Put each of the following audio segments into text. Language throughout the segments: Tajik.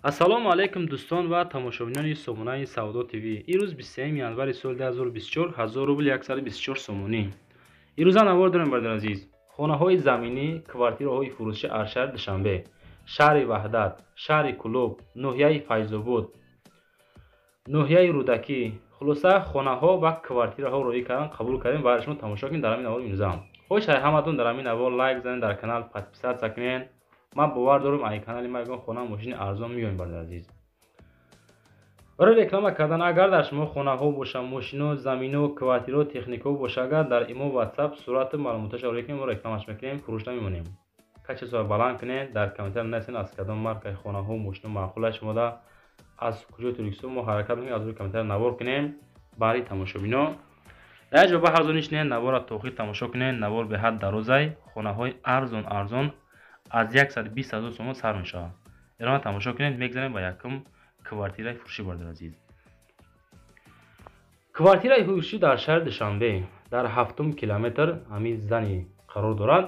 Ассалому алайкум, дӯстон ва тамошобинони сомонаи Савдо ТВ. Ирӯз 23 январи соли 2024, 1000 рубл 124 сомонӣ. Ирӯза навор дорем, бародари азиз. Хонаҳои заминӣ, квартираҳои фурӯшӣ аз шаҳри Душанбе, шаҳри Ваҳдат, шаҳри Кӯлоб, ноҳияи Файзобод, ноҳияи Рӯдакӣ. Хулоса, хонаҳо ва квартираҳо роӣ кардан қабул кардем ва шумо тамошо кунед дар ҳамин навор имрӯза. Хоҳиш ҳаматон, дар ҳамин навор лайк занед, дар канал подписаться кунед. Ман бовар дорам, ай канали ма ягон хона, мошини арзон меёем, бародари азиз. Барои реклама кардан, агар дар шумо хонаҳо боша, мошино, замино, квартирао, техникаҳо боша, агар дар имо, Ватсап сурату маълумоташро роӣ кунем, мо рекламаш мекунем, фурӯш намемонем. Качестворо баланд кунед, дар комментар нависед, аз кадом маркаи хонаҳо, мошино маъқулаш шумода, аз куҷои Тоҷикистон. Мо ҳаракат мекунем, аз рӯи комментар навор кунем баъди тамошобино. Дар ҷо ба ҳарзон нишинед, наворро то охир тамошо кунед. Навор беҳад дарозай. Хонаҳои арзон арзон аз 120 ҳазор сомон сар мешавад. Эрома тамошо кунед. Мегзарем ба якум квартираи фурӯшӣ, бародари азиз. Квартираи фурӯшӣ дар шаҳри Душанбе, дар ҳафтум километр ҳамин здание қарор дорад,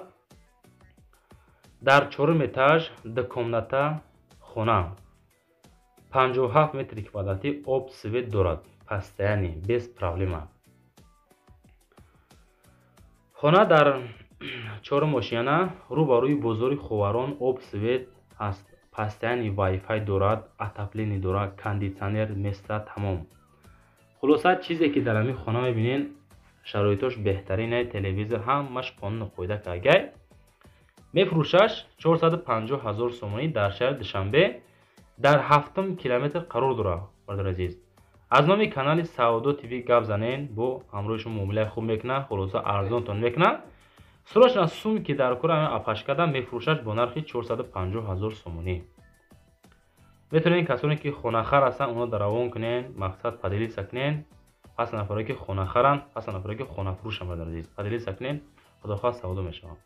дар чорум этаж, двухкомната хона, 57 метри квадратӣ, об, свет дорад, постоянный, без проблема. Хона дар чорум ошияна, рӯ ба рӯи бозори Ховарон, об, свет ҳаст, постоянный, вайфай дорад, отопление дорад, кондитсионер места тамом. Хулоса, чизе ки дар ҳамин хона мебинед, шароитош беҳтарине, телевизор, ҳамаш қонуну қоида каргай. Мефурӯшаш 450 ҳазор сомонӣ, дар шаҳри Душанбе, дар ҳафтум километр қарор дорад. Бародари азиз, аз номи канали Савдо ТВ гап занен, бо ҳамроҳи шумо муомилаи хуб мекунад, хулоса, арзонтон мекунад. Срочно сум ки дар кора апашкада, мефурӯшаш бо нархи 450 ҳазор сомонӣ. Метавонед, касоне ки хонахар ҳастанд, онҳо даравон кунед, мақсад, поделиться кунед. Пас нафаре ки хонахаранд, пас нафаре ки хонафурӯшанд, бародари азиз, поделиться кунед, худохоҳ, савдо мешавад.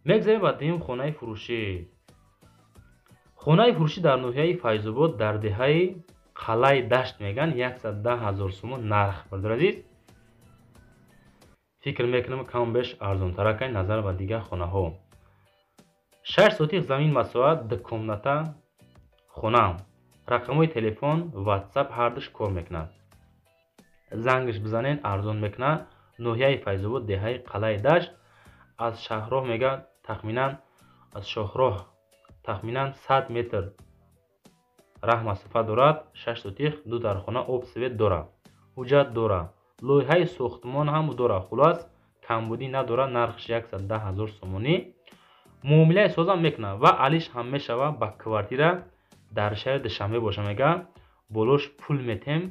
Мегзарем ба дуюм хонаи фурӯшӣ. Хонаи фурӯшӣ дар ноҳияи Файзобод, дар деҳаи Қалъаи Дашт мегӯянд, 110 ҳазор сомон нарх. Бародари азиз, фикр мекунам, каму беш арзонтаракай назар ба дигар хонаҳо. 6 сотих замин масоҳат, двухкомната хона. Рақамҳои телефон, Ватсап ҳардуш кор мекунад, зангш бизанед, арзон мекунад. Ноҳияи Файзобод, деҳаи Қалъаи Дашт, аз шаҳрроҳ мегӯяд, тахминан аз шоҳроҳ тахминан 100 метр раҳ масофа дорад. 6 сотих, ду дархона, об, свет дорад, ҳуҷҷат дорад, лоиҳаи сохтмон ҳам дорад. Хулос, камбудӣ надорад. Нархш 110 ҳазор сомонӣ. Муомилаи созам мекунад ва алиш ҳам мешавад ба квартира. Дар шаҳри Душанбе боша, мега, болош пул метем,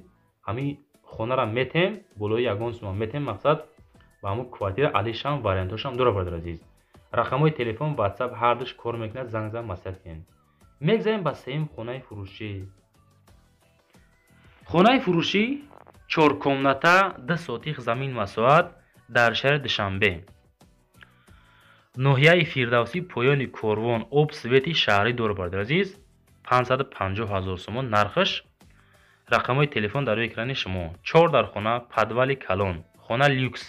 ҳамин хонара метем, болои ягон сума метем, мақсад, ба ҳамун квартира алишам вариантҳошам дорад. Бародари азиз, рақамҳои телефон, Ватсап ҳардуш кор мекунад, занг зан, маслиҳат кунед. Мегзарем ба сеюм хонаи фурӯшӣ. Хонаи фурӯшӣ чоркомната, 2 сотих замин масоҳат, дар шаҳри Душанбе, ноҳияи Фирдавсӣ, поёни Корвон, об, свети шаҳрӣ дорад. Бародари азиз, 550 ҳазор сомон нархаш. Рақамҳои телефон дар рӯи экрани шумо. Чор дар хона, подвали калон, хона люкс,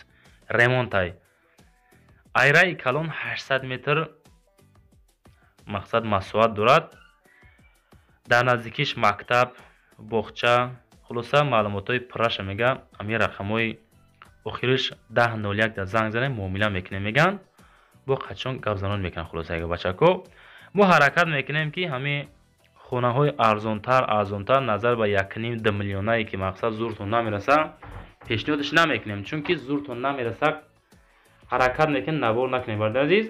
ремонтай, айраи калон, 800 метр мақсад масоҳат дорад. Дар наздикиш мактаб, боғча. Хулоса, маълумотҳои пурраша, мега, ҳамин рақамҳои охириш 1001 дар занг занем, муомила мекунем, мегӯянд, бо қачон гапзанон мекунанд. Хулоса, яга бачако, мо ҳаракат мекунем, ки ҳамин хонаҳои арзонтар арзонтар назар ба якним ду миллионае ки, мақсад, зуртон намераса, пешниҳодаш намекунем, чунки зуртон намераса. Ҳаракат мекунем, навор накунем. Бародари азиз,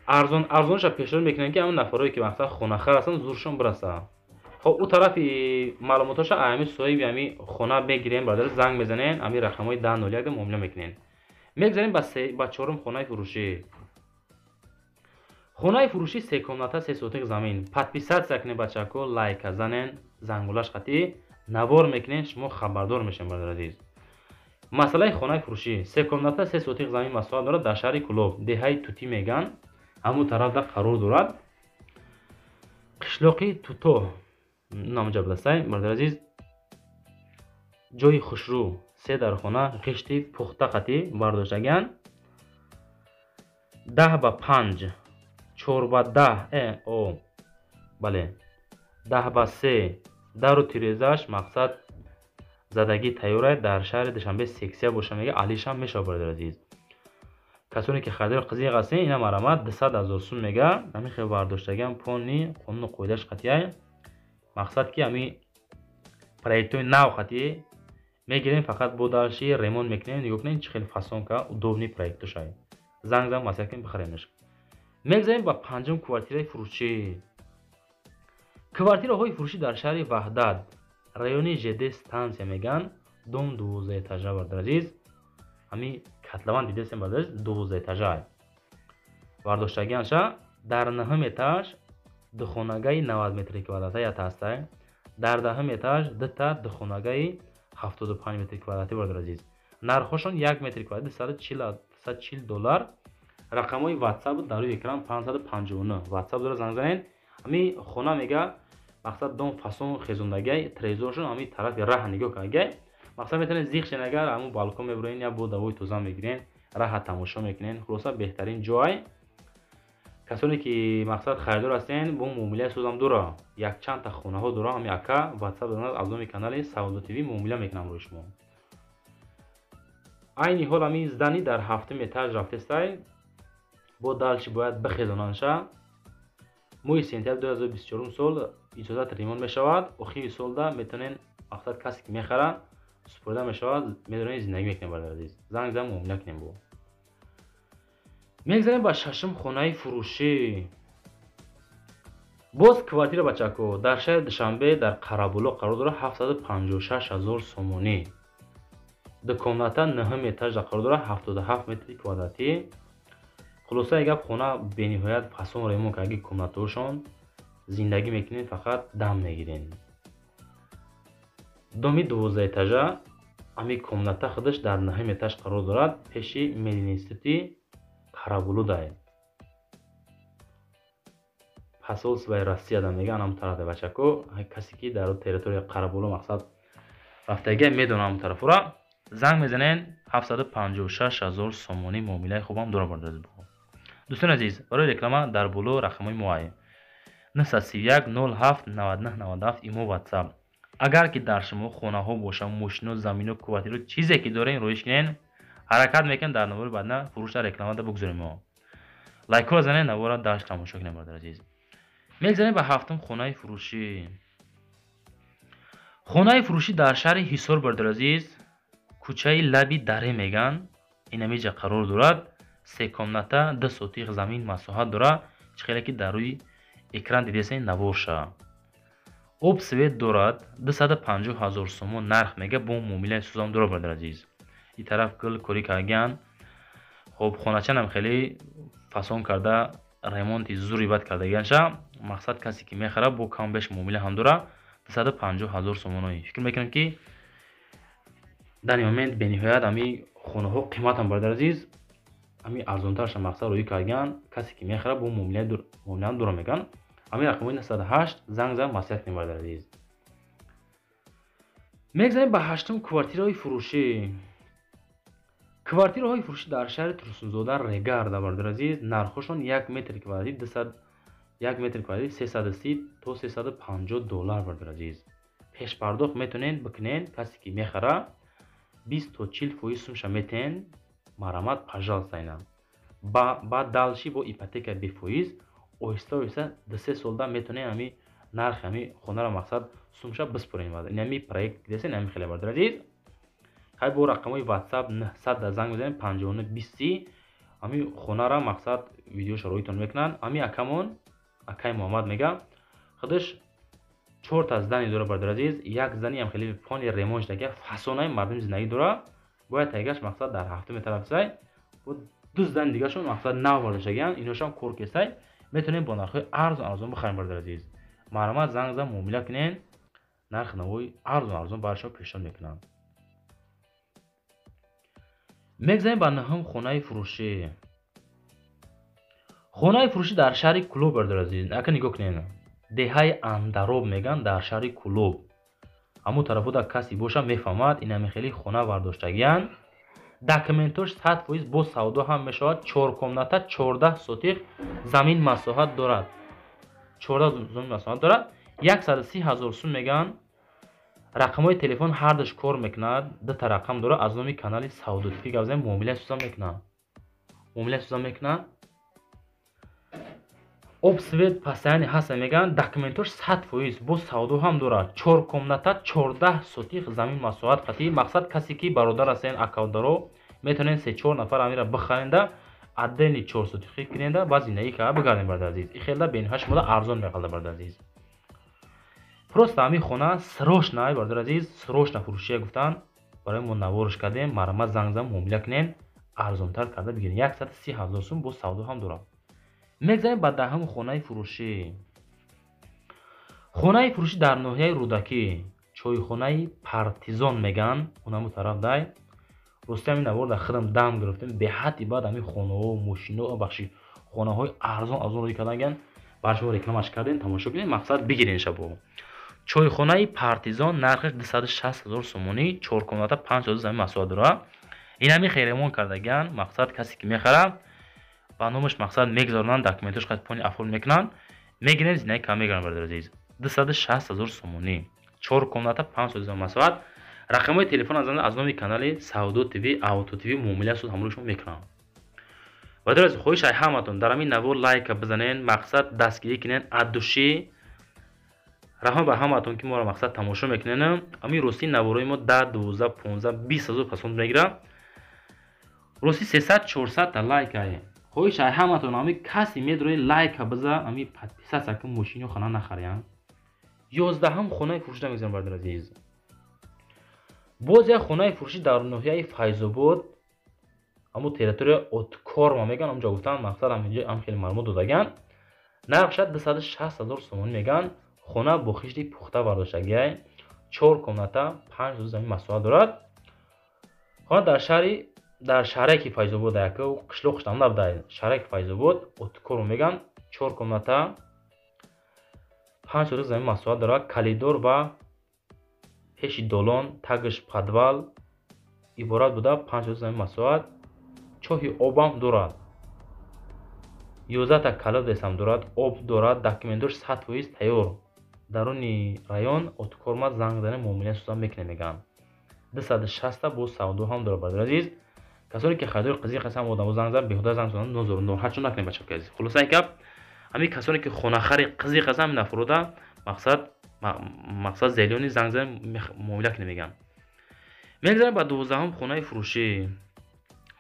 арзон арзонша пешниҳод мекунем, ки ҳамин нафарое ки, мақсад, хонахар ҳастанд, зуршон бираса. Хоб, ӯ тарафи маълумотҳоша ҳамин соҳиби ҳамин хона мегирем. Бародар, занг мезанен, ҳамин рақамҳои 1001 муомила мекунем. Мегзарем ба чорум хонаи фурӯшӣ. Хонаи фурӯшӣ се комната, 3 сотих замин. Подписаться кунед, бачако, лайка занен, зангулаш қатӣ навор мекунен, шумо хабардор мешавед. Бародари азиз, масъалаи хонаи фурӯшӣ: се комната, 3 сотих замин масоҳат дорад, дар шаҳри Кӯлоб, деҳаи Тутӣ мегӯянд, ҳамун тарафда қарор дорад, қишлоқи Туто намуҷа будастай. Бародари азиз, ҷои хушрӯ, се дархона, ғишти пухта қатӣ бардоштагианд, 10 ба 5, 4 ба 10, о бале. 10 ба 3, дару тирезааш мақсад задагӣ тайёрай. Дар шаҳри Душанбе сексия боша, мега, алишам мешавад, бародари азиз. Касоне ки харидори қизиқ ҳастен, ина марҳамат, 200 000 сум мега. Ҳамин хел бардоштагиам, полный қонуну қоидааш қатъияй. Мақсад ки ҳамин проектҳои нав қатъӣ мегирем, фақат бо дальше ремонт мекунем. Нигоҳ кунем, чӣ хеле фасонка, удобный проектошай. Занг зан, маслиҳат кунем, бихаремаш. Мегзарем ба панҷум квартираи фурӯшӣ. Квартираҳои фурӯшӣ дар шаҳри Ваҳдат, райони ЖД станция мегӯянд, дом 12 этажа, бародари азиз. Ҳамин котлован дидастем, бародари азиз, 12 этажа бардоштагианша. Дар наҳум этаж духонагаи 90 метри квадрата ята ҳастай, дар 10-ум этаж дута духонагаи 75 метри квадратӣ, бародари азиз. Нархҳошон як метри квадрат 240 доллар. Рақамҳои Ватсап дар рӯи экран, 559 Ватсап дора, занг занед. Ҳамин хона мега, мақсад, дом фасон хезондагиай, трезоршон ҳамин тарафи раҳ нигоҳ кардагиай. Мақсад, метавонед зиқ шен, агар ҳамун балкон мебуроен, як бо давои тоза мегирен, раҳа тамошо мекунен. Хулоса, беҳтарин ҷой. Касоне ки, мақсад, харидор ҳастен, бо муомилаи созам дора, якчандта хонаҳо дора ҳамин ака. Ватсап дорад, аз номи канали Савдо ТВ муомила мекунам рӯи шумо. Айни ҳол ҳамин здание дар ҳафтум этаж рафтестай, бо дальше бояд бихезонандша. Моҳи сентябри 2024 сол иҷозат ремонт мешавад. Охири солда метавонен, мақсад, касе ки мехара, супорида мешавад, медонед, зиндагӣ мекунем. Бародари азиз, занг зан, муомила кунем. Бо мегзарем ба шашум хонаи фурӯшӣ. Боз квартира, бачако, дар шаҳри Душанбе, дар Қарабулоқ қарор дорад, 756 ҳазор сомонӣ. Ду комната, нӯҳум этажда қарор дорад, 77 метри квадратӣ. Хулосаи гап, хона бениҳоят фасон ремонт кардаги, комнатаҳошон зиндагӣ мекунед, фақат дам мегирен. Доми 12 этажа, ҳамин комната худаш дар нӯҳум этаж қарор дорад, пеши мединститути Қарабулудай, посольствои Россияда мегӯянд ҳамн тарафе. Бачако, касе ки дар территорияи Қарабулу, мақсад, рафтагия, медонам ҳамн тарафура. Занг мезанен, 756 ҳазор сомонӣ, муомилаи хубам дора. Дӯстони азиз, барои реклама дар боло рақамҳои мо 931 07 99 97, имо, Ватсап. Агар ки дар шумо хонаҳо бошад, мошино, замино, квартиро, чизе ки дорем, роиш кунен. Ҳаракат мекунем, дар навори баъдна фурӯшда, рекламада бигузорем. Мо лайкҳоро занед, навора дальше тамошо кунем. Бародари азиз, мегзарем ба ҳафтум хонаи фурӯшӣ. Хонаи фурӯшӣ дар шаҳри Ҳисор, бародари азиз, кӯчаи Лаби Даре мегӯянд, инамиҷа қарор дорад. Се комната, 2 сотих замин масоҳат дорад. Чӣ хеле ки дар рӯи экран дидесен, наворша об, свет дорад. 250 ҳазор сомон нарх мега, бо муомилаи сӯзам дорад. Бародари азиз, ин тараф гул корӣ кардагианд. Хоб, хоначанам хеле фасон карда, ремонти зури бад кардагианша. Мақсад, касе ки мехарад, бо кам беш муомила ҳам дорад. 250 ҳазор сомонои. Фикр мекунам, ки дар ин момент бениҳоят ҳамин хонаҳо қиматам, бародари азиз. Ҳамин арзонтарша, мақсад, роӣ кардагианд. Касе ки мехарад, бо муомилаам дора мегӯянд. Ҳамин рақамҳои 908 занг зан, маслиҳат кунем, бародари азиз. Мегзарем ба ҳаштум квартираҳои фурӯшӣ. Квартираҳои фурӯшӣ дар шаҳри Турсунзода, Регарда, бародари азиз. Нархҳошон як метри квадратӣ дусад, як метри квадратӣ 330 то 350 доллар. Бародари азиз, пешпардохт метавонед бикунед. Касе ки мехара, 20 то 40 фоиз сумша метиҳен. Марҳамат, пожалуйста. Ина баъд дальше бо ипотека бефоиз, оҳиста оҳиста 2-3 солда метавонед ҳамин нархи ҳамин хонаро, мақсад, сумша биспоред. Ин ҳамин проект дидесен, ҳамин хеле, бародари азиз. Хай, бо рақамҳои Ватсап 900 да занг мезанем, 59 20, ҳамин хонара, мақсад, видеоша роитон мекунанд. Ҳамин акамон, акаи Муҳаммад мега, худаш чорта здание дора, бародари азиз. Як зданиям хеле полный ремонт шуда, фасонаи мардум зиндагӣ дора. Бояд тайгаш, мақсад, дар ҳафтуми тарафсай. Ду здани дигашон, мақсад, нав бардоштагиан, иношам кор кесай. Метавонем бо нархҳои арзон арзон бихарем. Бародари азиз, марҳамат, занг зан, муомила кунен, нархи навои арзон арзон барои шумо пешниҳод мекунанд. Мегзарем ба нӯҳум хонаи фурӯшӣ. Хонаи фурӯшӣ дар шаҳри Кӯлоб, бародари азиз. Ака, нигоҳ кунед, деҳаи Андароб мегӯянд, дар шаҳри Кӯлоб. Ҳамун тарафода касе боша, мефаҳмад. Инами хеле хона бардоштагианд, документош 100%, бо савдо ҳам мешавад. Чор комната, 14 сотих замин масоҳат дорад, 14 замин масоҳат дорад. 130 000 сум меган. Рақамҳои телефон ҳардуш кор мекунад, дута рақам дорад. Аз номи канали Савдо ТВ гап занем, муомила сӯза мекунад. Муомила сӯза мекунад. Об, свет постоянно ҳаста меган, документош 100%, бо савдо ҳам дорад. 4 комната, 14 сотих замин масоҳат қатӣ. Мақсад, касе ки бародар ҳастен, акавдаро метавонед се-чор нафар амира бихаренда, отдельный 4 сотихӣ куненда, баъд зиндагӣ карда бигардем, бародари азиз. И хелда бениҳоят шумода арзон меқалда, бародари азиз. Просто ҳамин хона срочно, бародари азиз, срочно фурӯшия гуфтан, барои мо наворш кардем. Марҳамат, занг зан, муомила кунен, арзонтар карда бигирен. 130 000 сум, бо савдо ҳам дорад. Мегзарем ба 10-ум хонаи фурӯшӣ. Хонаи фурӯшӣ дар ноҳияи Рӯдакӣ, чойхонаи Партизон меган, онаму тараф дай. Рости, ҳамин навор дар худам дам гирифтем, беҳадди баъд ҳамин хонаҳо, мошино, бахши, хонаҳои арзон арзон рӯй кардаган, бар шумо рекламаш кардем, тамошо кунед, мақсад, бигирен шабо. Чойхонаи Партизон, нархаш 260 000 сомонӣ, 4 комната, 5 сотих замин масоҳат дорад. Ин ҳамин хел ремонт кардаган. Мақсад, касе ки мехарад, ба номаш, мақсад, мегузаронанд, документош қад полный оформ мекунанд, мегирем, зиндагӣ кам мегиранд, бародари азиз. 260 000 сомонӣ, 4 комната, 5 сотих замин масоҳат. Рақамҳои телефон аз номи канали Савдо ТВ, Авто ТВ, муомила суд ҳамроҳи шумо мекунам. Бародари азиз, хоҳиш ай ҳаматон, дар ҳамин навор лайка бизанен, мақсад, дастгирӣ кунен аз души. Раҳмат ба ҳаматон, ки моро, мақсад, тамошо мекунен. Ҳамин рости наворҳои мо 10, 12, 15, 20 ҳазор просмотр мегирад. Рости, 300, 400 та лайк ай. Хоҳиш ай ҳаматон, ҳамин касе медрои, лайка биза, ҳамин подписаться кун, мошино, хона нахарян. 11-ум хонаи фурӯшида мегузарем, бародари азиз. Боз як хонаи фурӯшӣ дар ноҳияи Файзобод, ҳамун территория Откорма меган, ҳамунҷо гуфтан, мақсад, ҳаминҷо ҳам хеле маълумот додаган. Нархша 260 000 сомонӣ меган. Хона бо хишти пухта бардоштагиай, 4 комната, 5 сотих замин масоҳат дорад. Хона дар шаҳри, дар шаҳраки Файзобод, яку қишлоқ штам набуда, шаҳраки Файзобод, Откорма меган. 4 комната, 5 сотих замин масоҳат дорад. Коридор ва пеши долон, тагаш подвал иборат буда, 5 сотих замин масоҳат, чоҳи обам дорад, 11та колодец ҳам дорад, об дорад, документош 100% тайёр. Даруни район Откорма, занг занем, муомила сӯза мекунем мегӯянд. 260-та, боз савдо ҳам дорад, бародари азиз. Касоне ки харидори қизиқ ҳастанд, одамо занг зан, беҳуда занг зананд, нозор нороҳатшон накунед, бачаҳои азиз. Хулосаи гап, ҳамин касоне ки хонахари қизиқ ҳастанд, ҳамин нафарода мақсад, зелёный, занг занем, муомила кунем мегӯянд. Мегзарем ба 12-ум хонаи фурӯшӣ.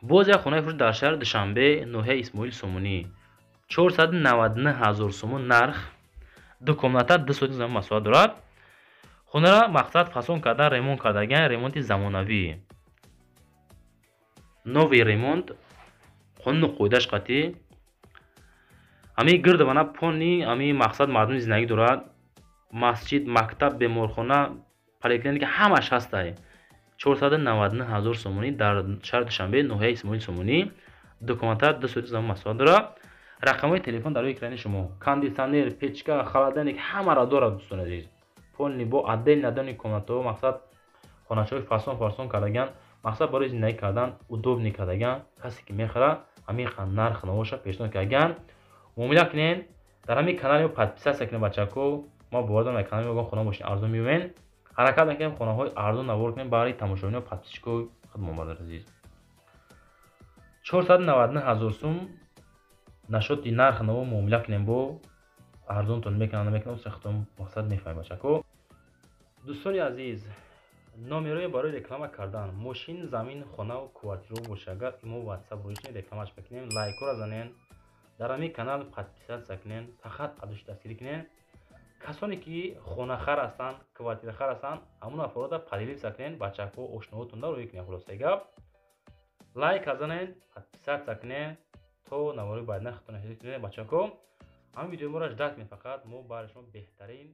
Боз як хонаи фурӯшӣ дар шаҳри Душанбе, ноҳияи Исмоили Сомонӣ, 499 000 сомон нарх, 2 комната, 2 сотих замин масоҳат дорад. Хонара, мақсад, фасон карда, ремонт кардаган, ремонти замонавӣ, новый ремонт, қонуну қоидаш қатъӣ. Ҳамин гирду вана полный ҳамин, мақсад, мардуми зиндагӣ дорад, масҷид, мактаб, беморхона, поликлиника ҳамаш ҳастай. 499 000 сомонӣ, дар шаҳри Душанбе, ноҳияи Исмоили Сомонӣ, 2 комната, 2 сотих замин масоҳат дорад. Рақамҳои телефон дар рӯи экрани шумо. Кондитсионер, печка, холодильник ҳамаро дорад, дӯстони азиз, полный, бо отдельно отдельный комнатаҳо. Мақсад, хоначаҳои фасон фасон кардаган, мақсад, барои зиндагӣ кардан удобный кардаган. Касе ки мехарад, ҳамин нарх навоша пешниҳод кардаган. Муомила кунен, дар ҳамин канали мо подписаться кунед, бачако. Мо бовар дорам, дар канали мо хона, мошини арзон меёбен. Ҳаракат мекунем, хонаҳои арзон навор кунем барои тамошобино, подписчикои худмон, бародари азиз. 499 000 сум нашоти нарх наво муомила кунем, бо арзонтон мекунам, намекунам, худтон, мақсад, мефаҳмед, бачако. Дӯстони азиз, номерои барои реклама кардан мошин, замин, хонаву квартирао боша, агар имо ватсап рӯи рекламаш мекунем. Лайкҳоро занен, дар ҳамин канал подписаться кунен, фақат адуши дастгирӣ кунен. Касоне ки хонахар ҳастанд, квартирахар ҳастанд, ҳамон нафарода поделиться кунен, бачаҳо, ошноҳотонда рӯй кунен. Хулосаи гап, лайка занен, подписаться кунен, то навори баъдина худтон ҳис кунед, бачаҳо. Ҳамин видеои моро ждать кунед, фақат мо барои шумо беҳтарин.